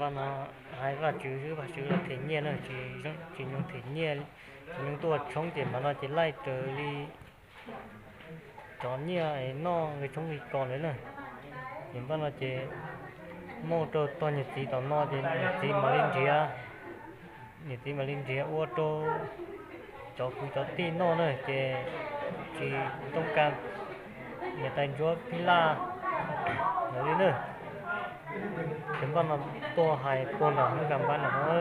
No hais Vajtswv xwb, Vajtswv los them nyiaj na, tsis, tsis nyoog them nyiaj, tsis nyoog tuaj tshoob ces npaj no ces laij raws li cov nyiaj noj nqi tshoob nqi kos ntawd na. Ces npaj no ces muab rau tog niam txiv tom no ces niam txiv mam li nrhiav, niam txiv mam li nrhiav ua rau cov kwv cov tij noj na, ces tsis tooj ka niam tais ntsuab phij laj ntawd li na. Ces npaj no tuaj hais puag nram hoob kas npab nram no,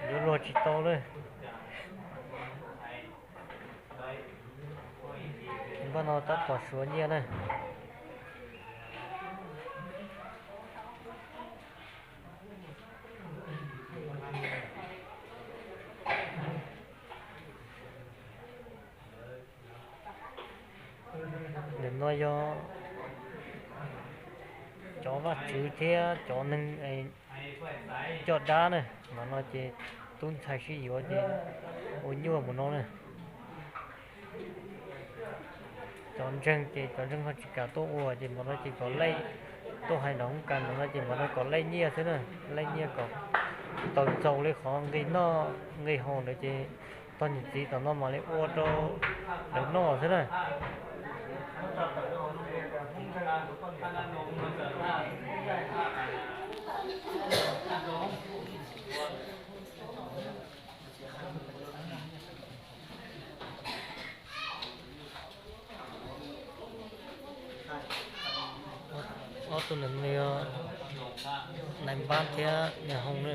yuav luag tsis tau na. Npaj no tab tom suav nyiaj na. Ntawm no yog cov vaj tswv thiab cov neeg coj dab na, mas no ces tub ntxhais sib yuav ces ua nyuaj mus no na. Cov ntseeg ces cov ntseeg ho tsis kam tuaj ua ces mas no ces kom laij, tuaj hais nram hoob kas mas no ces mas no kom laij nyiaj xwb na, laij nyiaj kom tau txaus li qhov nqi noj nqi haus ntawd ces tog niam txiv tom no mam li ua rau lawv noj xwb na. Ob tug ntawm no yog nais npab thiab nais hoos na.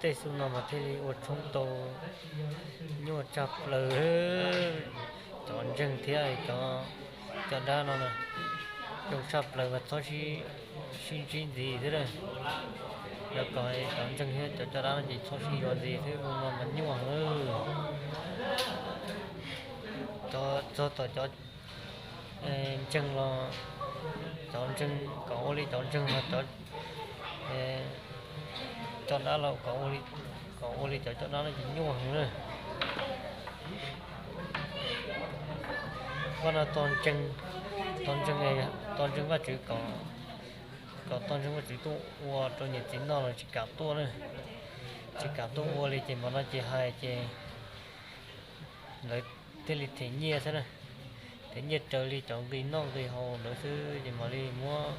Tej xub no mas thiaj li ua tshoob tau nyuaj tshaj plaws. Cov ntseeg thiab cov coj dab no na, zoo tshaj plaws mas txhob sib ntsib ntxiv xwb na. Yog kom cov ntseeg thiab cov coj dab no ces txhob sib yuav ntxiv thiab, ua no mas nyuaj heev. Cov txog tom cov ntseeg los cov ntseeg kom ua li cov ntseeg, ho cov coj dab los kom ua li cov coj dab no ces nyuaj heev na. Vaj no tog ntseeg, tog ntseeg, tog ntseeg Vajtswv kom, kom tog ntseeg Vajtswv tuaj ua rau niam txiv noj los tsis kam tuaj na. Tsis kam tuaj ua li ces mas no ces hais ces lawv thiaj li them nyiaj xwb na. Them nyiaj raws li cov nqi noj nqi haus ntawd xwb ces mam li muab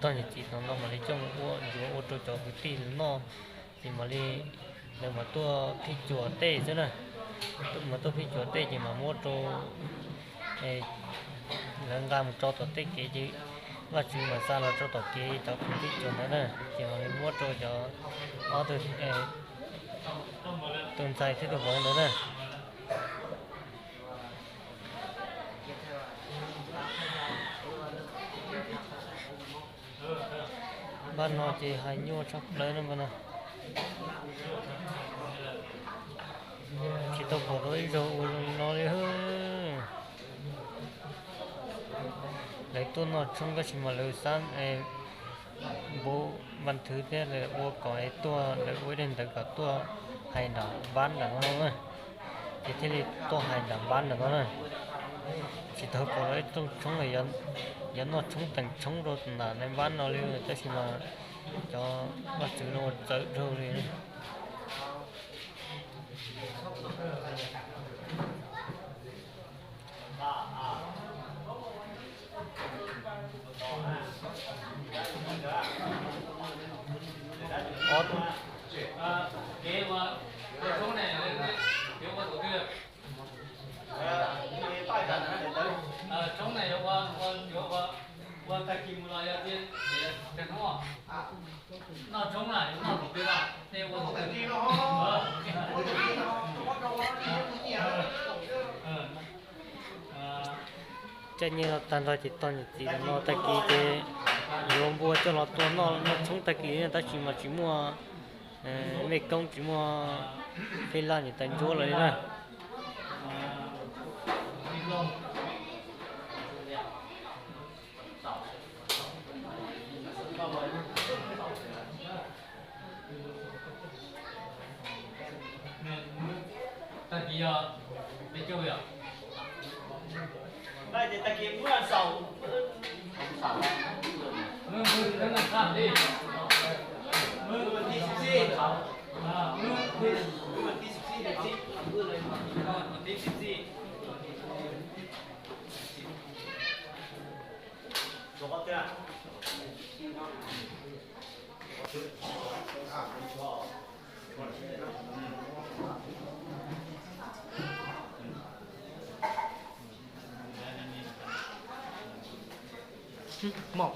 tog niam txiv tom no mam li coj mus ua, yuav ua rau cov kwv tij noj. Ces mam li lawv mas tuaj phij cuam tej xwb na. Mas tuaj phij cuam tej ces mas muab rau lawv nqa mus tso tom tej kev ces Vajtswv mas xa los rau tom kev cov kwv tij cuam ntawd na, ces mam li muab rau cov ob tug, tus ntxhais thiab tus vauv ntawd na. Npaj no ces hais nyuaj tshaj plaws na npaj no. Tsis tau pom tau ib zaug ua zoo li no li. Lawv tuaj noj tshoob tab sis mas lawv xab npuv npa thwv thiab lawv ua kom tuaj, lawv ua ib daim ntawv kom tuaj hais nram npab nram no na. Ces thiaj li tuaj hais nram npab nram no na. Tsis tau pom tau ib rooj tshoob, yog noj tshoob teem tshoob rau nram npab no li, tab sis mas cov vaj tswv no ua txawv dhau li. Caij nyiaj tag nrho ces tog niam txiv no tag kis ces yuav npua coj los tua noj, noj tshoob tag kis tab sis mas tsis muaj mej koob, tsis muaj phij laj niam tais ntsuab lawm li na. Yog, yog. Vaj tias tag kis muab xaus. Tis xib xib, tis xib xib, tis xib xib. Mom.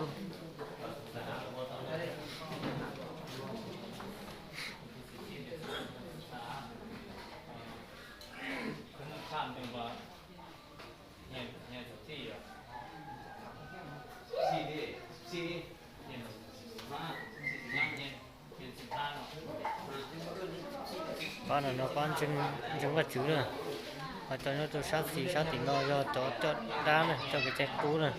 Pab no, no pab ntseeg Vajtswv na. Ho cov nyob rau sab xis sab tim no yog cov coj dab na, coj kev cai qub na.